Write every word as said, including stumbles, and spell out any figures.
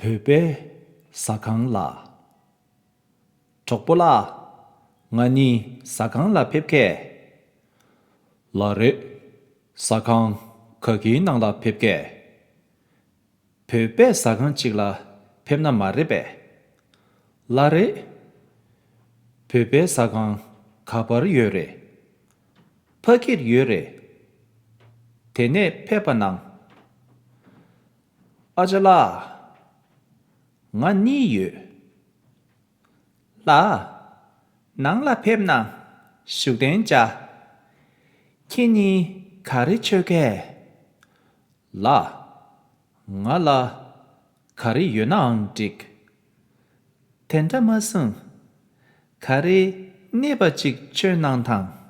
བོད་པའི་ཟ་ཁང་ལ། གྲོགས་པོ་ལགས། ང་གཉིས་ཟ་ཁང་ལ་ཕེབས་གས། ལགས་རེད། ཟ་ཁང་ག་གིའི་ནང་ལ་ཕེབས་གས། བོད་པའི་ཟ་ཁང་ཅིག་ལ་ཕེབས་ན་མ་རེད་པས། ལགས་རེད། བོད་པའི་ཟ་ཁང་ག་པར་ཡོད་རེད། ཕ་གིར་ཡོད་རེད། དེ་ནས་ཕེབས་པ་གནང་། ཨ་ཅག་ལགས། ང་གཉིས་ཡོད། ལགས། ནང་ལ་ཕེབས་ན་བཞུགས་གདན་འཇགས། ཁྱེད་གཉིས་ག་རེ་མཆོད་གས། ལགས། ང་ལ་ག་རེ་ཡོད་ནའང་འགྲིག། དེ་འདྲ་མ་གསུངས། ག་རེ་གནས་པ་ཅིག་མཆོད་གནང་དང་།